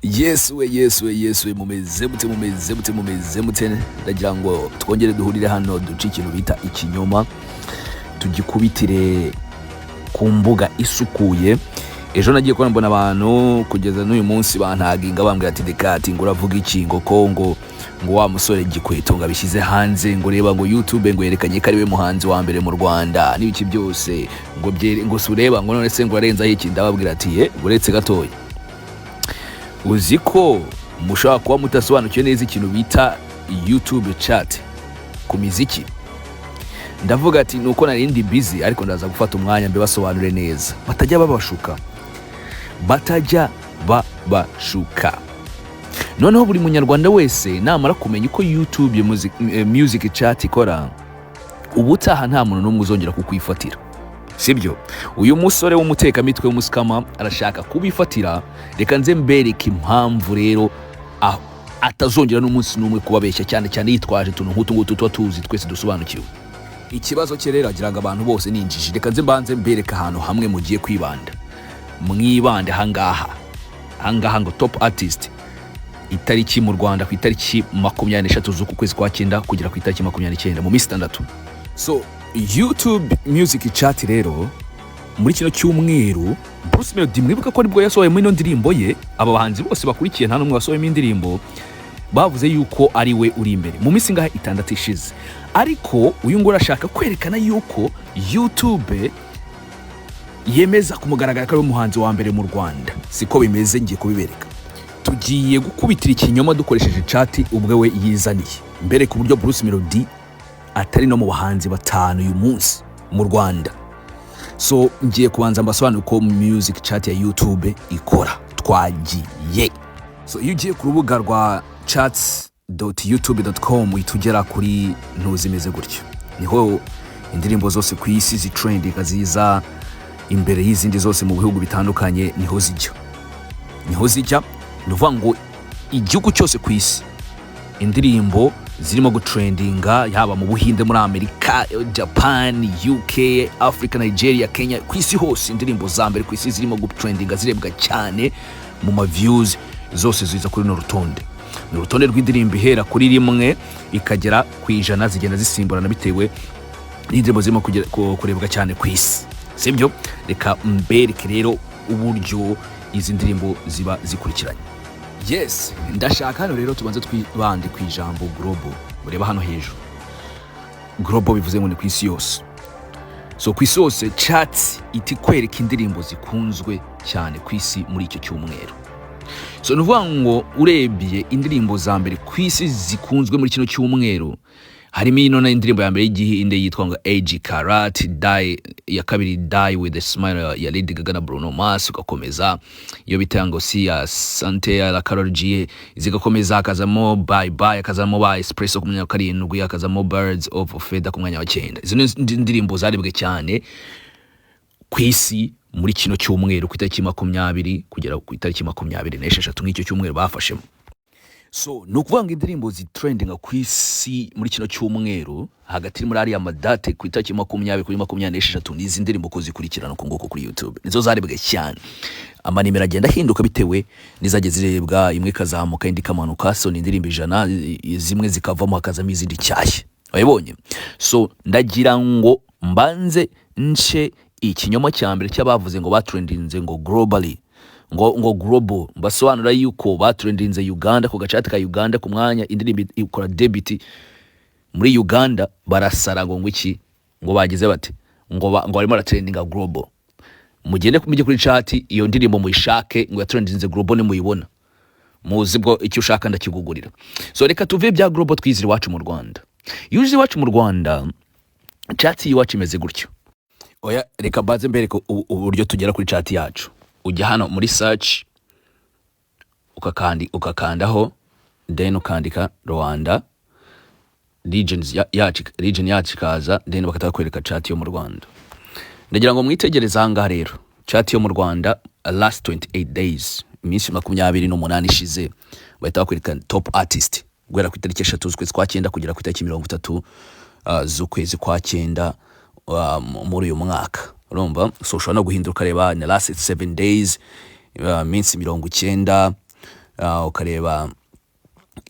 Yesu we, Yesu we, Yesu we! Mumeze mute? Mumeze mute? Mumeze mute? Ndagira ngo twongere duhurire hano, duce ikintu bita ikinyoma, tugikubitire ku mbuga isukuye. Ejo nagiye kubona mbona abantu kugeza n'uyu munsi bantaginga, bambwira ati: "Dekati, ngo uravuga iki ngo ko ngo wa musore Gikweto ngo abishyize hanze, ngo reba, ngo YouTube ngo yerekanye ko ari we muhanzi wa mbere mu Rwanda n'ibiki byose, ngo byere, ngo si ureba, ngo none se ngo arenzaho iki?" Ndababwira ati: "Ye, uretse gatoya, uzi ko mushobora kuba mudasobanukiwe neza ikintu bita YouTube chart ku miziki." Ndavuga ati: "Nuko nari ndi busy, ariko ndaza gufata umwanya mbibasobanure neza, batajya babashuka, batajya babashuka." Noneho buri Munyarwanda wese namara kumenya uko YouTube music chart ikora, ubutaha nta muntu n'umwe uzongera kukwifatira, sibyo? Uyu musore w'umutekamitwe w'umusikama arashaka kubifatira. Reka nze mbereke impamvu rero atazongera n'umunsi n'umwe kubabeshya, cyane cyane yitwaje utuntu nk'utu ngutu tuba tuzi twese dusobanukiwe. Ikibazo cye rero, agira ngo abantu bose ni injiji. Reka nze mbanze mbereke ahantu hamwe mugiye kwibanda. Mwibande ahangaha, ahangaha ngo top artist, itariki mu Rwanda, ku itariki 23 z'uku kwezi kwa cyenda kugera ku itariki 29, mu minsi 6. So YouTube music chart rero muri kino cyumweru, Bruce Melody, mwibuka ko aribwo yasohoyemo ino ndirimbo ye. Aba bahanzi bose bakurikiye nta n'umwe wasohoyemo indirimbo. Bavuze yuko ari we uri imbere mu minsi ingahe? 6 ishize. Ariko uyu nguyu arashaka kwerekana yuko YouTube yemeza ku mugaragaro ko ari we muhanzi wa mbere mu Rwanda. Siko bimeze, ngiye kubibereka. Tugiye gukubitira ikinyoma dukoresheje chart ubwe we yizaniye, mbere ku buryo Bruce Melody atari no mu bahanzi batanu uyu munsi mu Rwanda. So ngiye kubanza mbasobanurire uko music chart ya YouTube ikora. Twagiye. So iyo ugiye ku rubuga rwa charts.youtube.com, uhita ugera kuri ntuzi imeze gutyo. Niho indirimbo zose ku isi zitrendinga, ziza imbere y'izindi zose mu bihugu bitandukanye, niho zijya, niho zijya. Ni ukuvuga ngo igihugu cyose ku isi, indirimbo zirimo gutrendinga, yaba mu Buhinde, muri Amerika, Japan, UK, Africa, Nigeria, Kenya, ku isi hose, indirimbo za mbere ku isi zirimo gutrendinga, zirebwa cyane mu ma views, zose ziza kuri runo rutonde. Ni urutonde rw'indirimbo ihera kuri 1 ikagera ku 100, zigenda zisimburana bitewe n'indirimbo zirimo kurebwa cyane ku isi, sibyo? Reka mbereke rero uburyo izi ndirimbo ziba zikurikiranye. Yes, ndashaka hano rero tubanze twibande ku ijambo global. Ureba hano hejuru, global bivuze ngo ni ku isi yose. So ku isi yose, charts iti kwereka indirimbo zikunzwe cyane ku isi muri icyo cyumweru. So ni ukuvuga ngo urebye indirimbo za mbere ku isi zikunzwe muri kino cyumweru, harimo ino na indirimbo ya mbere y'Igihinde yitwa ngo AG Karat Die, ya kabiri Die with a Smile ya Lady Gaga na Bruno Mars, ugakomeza iyo bita ngo si ya Sante ya Karol G, zigakomeza hakazamo Bye Bye, hakazamo ba Espresso ku mwanya wa karindwi, hakazamo Birds of a Feather ku mwanya wa cyenda. Izo ni indirimbo zarebwe cyane ku isi muri kino cyumweru, ku itariki 20 kugera ku itariki 26, nk'icyo cyumweru bafashemo. So ni ukuvuga ngo indirimbo zitrendinga ku isi muri kino cyumweru, hagati muri ariya madate, ku itariki 20 kuri 26, ni izi ndirimbo ko zikurikirana uku nguku kuri YouTube, nizo zarebwe cyane. Amanimero agenda ahinduka bitewe n'izajya zirebwa, imwe ikazamuka, indi ikamanuka. So ni indirimbo 100, zimwe zikavamo hakazamo izindi nshyashya, wabibonye? So ndagira ngo mbanze nce ikinyoma cya mbere cy'abavuze ngo batrendinze ngo globally, ngo global. Mbasobanura yuko batrendinze Uganda, ku gachart ka Uganda, ku mwanya indirimbo ikora debut muri Uganda, barasara ngo iki, ngo bagize bate, ngo barimo baratrendinga global. Mugende mujye kuri chart iyo ndirimbo muyishake, ngo yatrendinze global. Nimuyibona muzi bwo icyo ushaka ndakigugurira. So reka tuve bya global, twizire iwacu mu Rwanda. Iyo uje iwacu mu Rwanda, chart y'iwacu imeze gutyo. Oya, reka mbanze mbereke uburyo tugera kuri chart yacu. Ujya hano muri search, ukakandaho, then ukandika Rwanda regions yacu, region yacu ikaza, then bagahita bakwereka chart yo mu Rwanda. Ndagira ngo mwitegereze ahangaha rero, chart yo mu Rwanda last 28 days, iminsi 28 ishize. Bahita bakwereka top artist guhera ku itariki 3 z'ukwezi kwa cyenda kugera ku itariki 30 z'ukwezi kwa cyenda muri uyu mwaka. Urumva, so ushobora no guhindura ukareba na last 7 days, iminsi 90, ukareba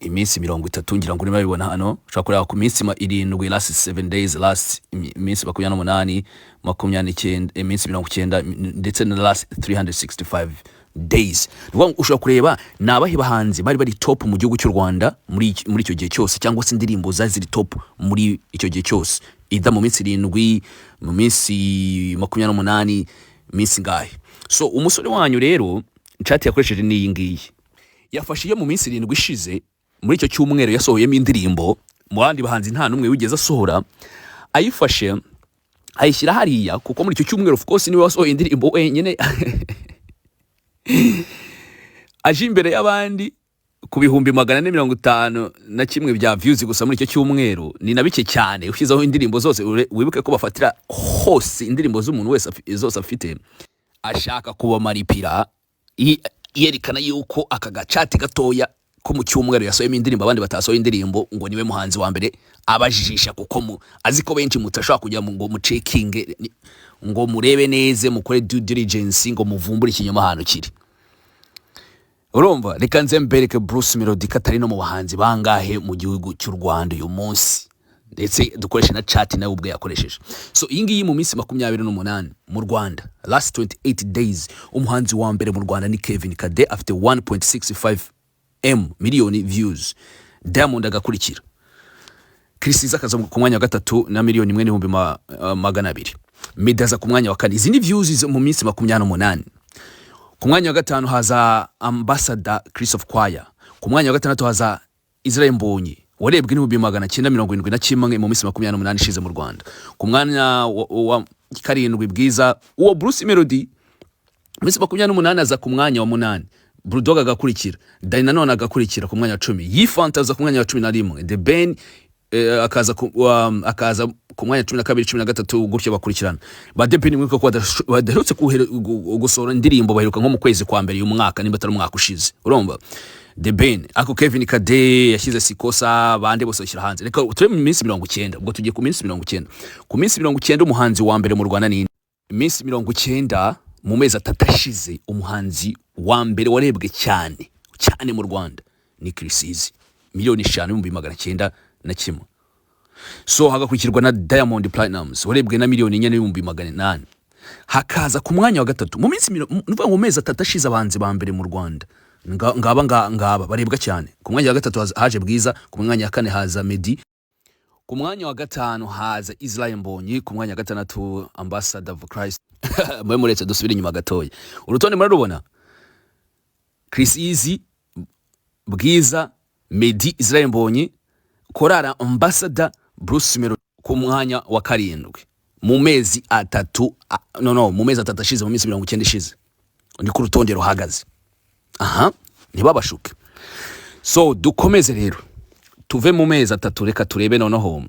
iminsi 30. Ngira ngo urimo urabibona hano. Ushobora kureba ku minsi 7, last 7 days, last iminsi 28, 29, iminsi 90, ndetse na last 365 days. Ni ukuvuga ngo ushobora kureba ni abahe bahanzi bari top mu gihugu cy'u Rwanda muri icyo gihe cyose, cyangwa se indirimbo zari ziri top muri icyo gihe cyose, ida mu minsi 7, mu minsi 28, iminsi ngahe. So umusore wanyu rero, chart yakoresheje ni iyi ngiyi. Yafashe iyo mu minsi 7 ishize, muri icyo cyumweru yasohoyemo indirimbo, mu bandi bahanzi nta n'umwe wigeze asohora. Ayifashe ayishyira hariya kuko muri icyo cyumweru, of course, niwe wasohoye indirimbo wenyine, aje imbere y'abandi ku 451,000 bya views gusa muri icyo cyumweru. Ni na bike cyane ushyizeho indirimbo zose. Wibuke ko bafatira hose indirimbo z'umuntu wese zose afite. Ashaka kubamaripira, yerekana yuko aka gachart gatoya ko mu cyumweru yasohoyemo indirimbo, abandi batasohoye indirimbo, ngo niwe muhanzi wa mbere. Abajijisha kuko azi ko benshi mutashobora kujya ngo mucheckinge, ngo murebe neze, mukore due diligence, ngo muvumbure ikinyoma ahantu kiri. Urumva, reka nze mbereke Bruce Melody ko atari no mu bahanzi bangahe mu gihugu cy'u Rwanda uyu munsi, ndetse dukoreshe na chart nawe ubwe yakoresheje. So iyi ngiyi mu minsi 28 mu Rwanda, last 28 days, umuhanzi wa mbere mu Rwanda ni Kevin Kade, afite 1.65 m miliyoni views. Diamond agakurikira, Chriss Eazy akaza ku mwanya wa gatatu na miliyoni 1 n'ibihumbi 200. Meddy aza ku mwanya wa kane. Izi ni views zo mu minsi 28. Ku mwanya wa gatanu haza Ambassador Christophe Choir. Ku mwanya wa gatandatu haza Israel Mbonyi, warebwe n'971,000 mu minsi 28 ishize mu Rwanda. Ku mwanya wa karindwi, Bwiza. Uwo Bruce Melody mu minsi 28 aza ku mwanya wa munani, Bulldog agakurikira, Danny Nanone agakurikira ku mwanya wa 10, Yifanta aza ku mwanya wa 11, The Ben akaza ku mwanya wa 12, 13, gutyo bakurikirana. Ba The Ben, mwibuke ko badaherutse gusohora indirimbo, baheruka nko mu kwezi kwa mbere uyu mwaka, nimba atari umwaka ushize. Urumva, The Ben ako Kevin Kade yashyize sikosa, bande bose bashyira hanze. Reka turi mu minsi 90, ubwo tugiye ku minsi 90. Ku minsi 90, umuhanzi wa mbere mu Rwanda ni iminsi 90, mu mezi 3 ashize, umuhanzi wa mbere warebwe cyane cyane mu Rwanda ni Chriss Eazy, 5,901,000. So hagakurikirwa na Diamond Platnumz, warebwe na 4,800,000, hakaza ku mwanya wa gatatu. Mu minsi ni ukuvuga ngo mu mezi 3 ashize, abahanzi ba mbere mu Rwanda ngaba ngaba barebwa cyane. Ku mwanya wa gatatu haje Bwiza, ku mwanya wa kane haza Meddy, ku mwanya wa gatanu haza Israel Mbonyi, ku mwanya wa gatandatu Ambassador of Christ. Mwe muretse dusubire inyuma gatoya. Urutonde murarubona: Chriss Eazy, Bwiza, Meddy, Israel Mbonyi, Korara Ambassador, Bruce Melody ku mwanya wa karindwi mu mezi 3, no, mu mezi 3 ashize, mu minsi 90 ishize, niko urutonde ruhagaze. Aha ntibabashuke. So dukomeze rero, tuve mu mezi 3, reka turebe noneho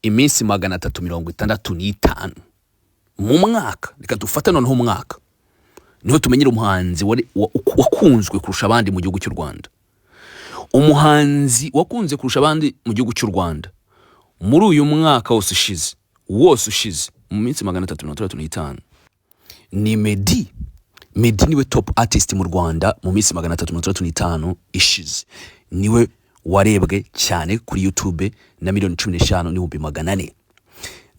iminsi 365 mu mwaka. Reka dufate noneho umwaka, niho tumenyera umuhanzi wakunzwe kurusha abandi mu gihugu cy'u Rwanda. Umuhanzi wakunze kurusha abandi mu gihugu cy'u Rwanda muri uyu mwaka wose ushize, wose ushize, mu minsi 365, ni Meddy. Meddy niwe top artist mu Rwanda mu minsi 365 ishize, niwe warebwe cyane kuri YouTube na 15,400,000.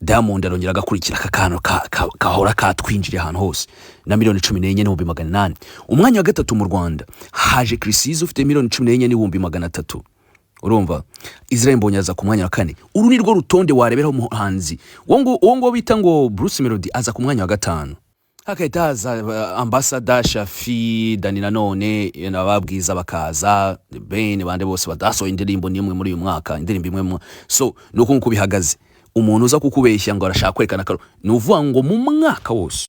Diamond arongera agakurikira, aka kantu kahora katwinjiriye ahantu hose, na 14,800,000. Umwanya wa gatatu mu Rwanda haje Chriss Eazy, ufite 14,300,000. Urumva, Israel Mbonyi aza ku mwanya wa kane. Uru ni rwo rutonde wareberaho umuhanzi. Uwo ngo bita ngo Bruce Melody aza ku mwanya wa gatanu, hagahita haza Ambassador Shafi, Dani Nanone, n'ababwiza bakaza, The Ben, bande bose badasohoye indirimbo n'imwe muri uyu mwaka, indirimbo imwe so ni uko nguko bihagaze. Umuntu uza kukubeshya ngo arashaka kwerekana akaro, ni uvuga ngo mu mwaka wose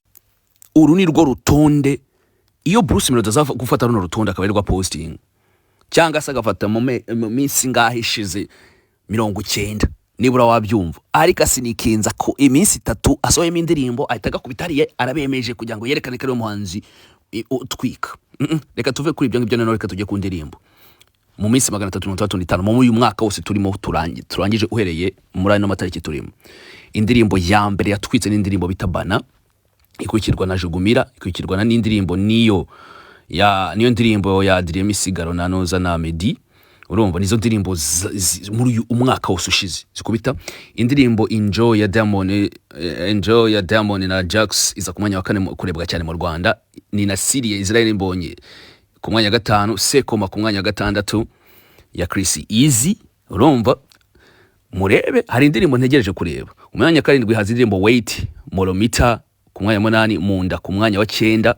uru ni rwo rutonde. Iyo Bruce Melody aza gufata runo rutonde akaba arirwo posting, cyangwa se agafata mu minsi ngaho ishize 90 nibura, wabyumva. Ariko asinikinza ko iminsi 3 asohoyemo indirimbo, ahita agakubita hariya, arabemeje kugira ngo yerekane ko ari umuhanzi utwika. Reka tuve kuri ibyo ngibyo noneho, reka tujye ku ndirimbo. Mu minsi 365 muri uyu mwaka wose turimo, turangije uhereye muri ano matariki turimo, indirimbo ya mbere yatwitse n'indirimbo bita Bana, ikurikirwa na Jugumira, ikurikirwa na n'indirimbo niyo ya niyo ndirimbo ya Adrien Misigaro na Noza na Meddy. Urumva nizo ndirimbo muri uyu umwaka wose ushize zikubita. Indirimbo Enjoy ya Diamond, Enjoy ya Diamond na Jax iza ku mwanya wa kane kurebwa cyane mu Rwanda. Ni na Syria Israel Mbonyi ku mwanya wa gatanu, Sekoma ku mwanya wa gatandatu ya Chris Easy. Urumva murebe, hari indirimbo ntegereje kureba. Umwanya wa karindwi haza indirimbo Wait, Molomita ku mwanya wa munani, Munda ku mwanya wa cyenda.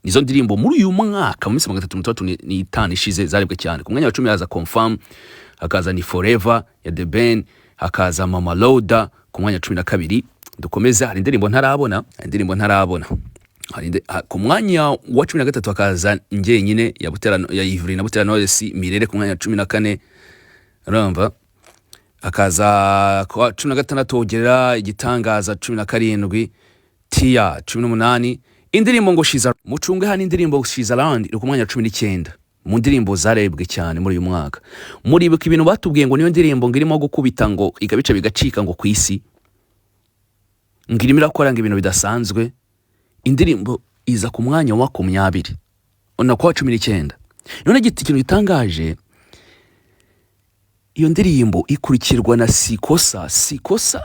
Nizo ndirimbo muri uyu mwaka mu minsi 365 ishize zarebwe cyane. Ku mwanya wa 10 haza Confirm, hakaza Ni Forever ya The Ben, hakaza Mama Loda ku mwanya wa 12. Dukomeze, hari indirimbo ntarabona, hari indirimbo ntarabona. Ku mwanya wa 13 hakaza Njyenyine ya Butera, ya Yverry na Butera Knowless, Mirere ku mwanya wa 14. Urumva hakaza ku wa 16 Ogera Igitangaza, 17 Tia, 18 indirimbo ngo Shiza. Mucunge hano, indirimbo She's Around iri ku mwanya wa 19 mu ndirimbo zarebwe cyane muri uyu mwaka. Muribuka ibintu batubwiye ngo niyo ndirimbo ngo irimo gukubita, ngo ikabica bigacika, ngo ku isi ngo irimo irakora ngo ibintu bidasanzwe. Indirimbo iza ku mwanya wa 20 na kuwa 19. None giti ikintu gitangaje, iyo ndirimbo ikurikirwa na Sikosa. Sikosa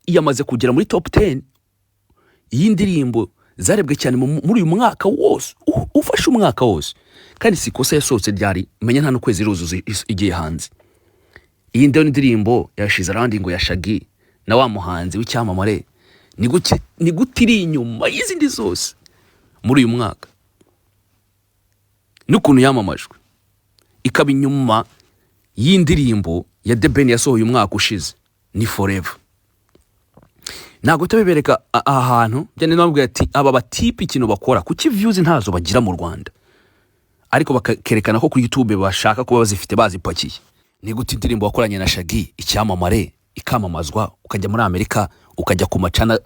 yamaze kugera muri top 10 y'indirimbo zarebwe cyane muri uyu mwaka wose. Ufashe umwaka wose, kandi Sikosa yasohotse ryari? Menya nta n'ukwezi iruzuza igiye hanze. Iyi ndiyo ndirimbo ya She's Around ngo ya Shaggy na wa muhanzi w'icyamamare, ni gute iri inyuma y'izindi zose muri uyu mwaka n'ukuntu yamamajwe, ikaba inyuma y'indirimbo ya The Ben yasohoye umwaka ushize Ni Forever? Ntabwo tubibereka aha hantu byane. Nababwira ati aba batipe ikintu bakora, kuki views ntazo bagira mu Rwanda, ariko bakerekana ko kuri YouTube bashaka kuba bazifite bazipakiye? Ni gute indirimbo wakoranye na Shaggy icyamamare ikamamazwa, ukajya muri Amerika, ukajya ku macana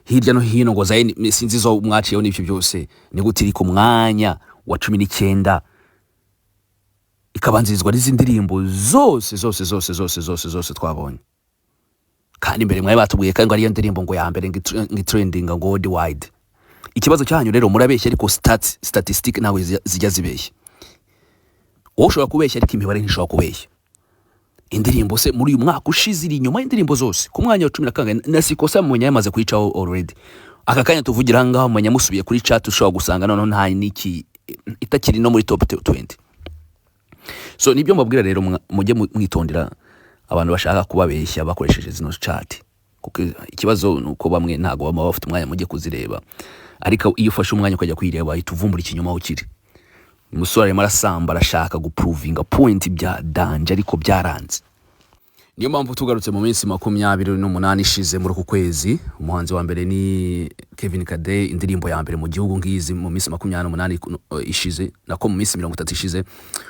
hirya no hino, ngo zaye sinzi zo mwaciyeho n'ibyo byose, ni gute iri ku mwanya wa 19, ikabanzirizwa n'izindi ndirimbo zose zose zose zose zose zose twabonye? Kandi mbere mwari batubwiye kandi ngo ariyo ndirimbo ngo ya mbere ngo itrendinga ngo worldwide. Ikibazo cyanyu rero, murabeshya, ariko stats, statistic ntabwo zijya zibeshya. Wowe ushobora kubeshya, ariko imibare ntishobora kubeshya. Indirimbo se muri uyu mwaka ushize iri inyuma y'indirimbo zose ku mwanya wa cumi na kangahe, na Sikosa mumenya yamaze kuyicaho already. Aka kanya tuvugira aha ngaha, mumenya musubiye kuri chart, ushobora gusanga noneho nta n'iki, itakiri no muri top 20. So nibyo mbabwira rero, mujye mwitondera abantu bashaka kubabeshya bakoresheje zino chart, kuko ikibazo ni uko bamwe ntabwo baba bafite umwanya mujye kuzireba, ariko iyo ufashe umwanya ukajya kuyireba, uhita uvumbura ikinyoma aho kiri. Umusore arimo arasamba, arashaka guprovinga point bya danger, ariko byaranze. Niyo mpamvu tugarutse mu minsi 28 ishize muri uku kwezi, umuhanzi wa mbere ni Kevin Kade. Indirimbo ya mbere mu gihugu ngizi mu minsi 28 ishize, nako mu minsi 30 ishize,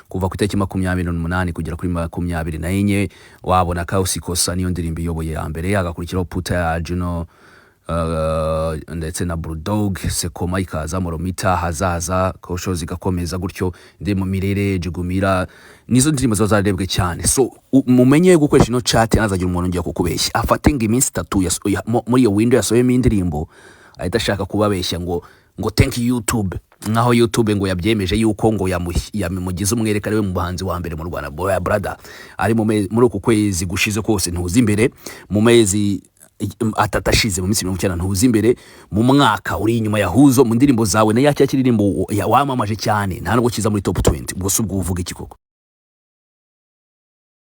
kuva ku itariki 28 kugera kuri 24, wabona ka Sikosa niyo ndirimbo iyoboye ya mbere, hagakurikiraho Puta ya Juno ndetse na Bulldog, Sekoma ikaza, Moromita, Hazaza, Koshozi igakomeza gutyo, indirimbo Mirere, Jugumira, nizo ndirimbo ziba zarebwe cyane. So mumenye gukoresha ino chart. Ntazagira umuntu ngiye kukubeshya afate ngo iminsi 3 muri iyo window yasohoyemo indirimbo, ahita ashaka kubabeshya ngo "Thank you YouTube", nkaho YouTube ngo yabyemeje yuko ngo yamugize umwereka ariwe mu bahanzi wa mbere mu Rwanda. Boya brother, ari muri uku kwezi gushize kose ntuzi imbere, mu mezi 3 ashize, mu minsi 90 ntuzi imbere, mu mwaka uri inyuma ya Huzo mu ndirimbo zawe, na ya cya kiririmbo wamamaje cyane nta nubwo kiza muri top 20. Ubwo si ubwo uvuga iki koko?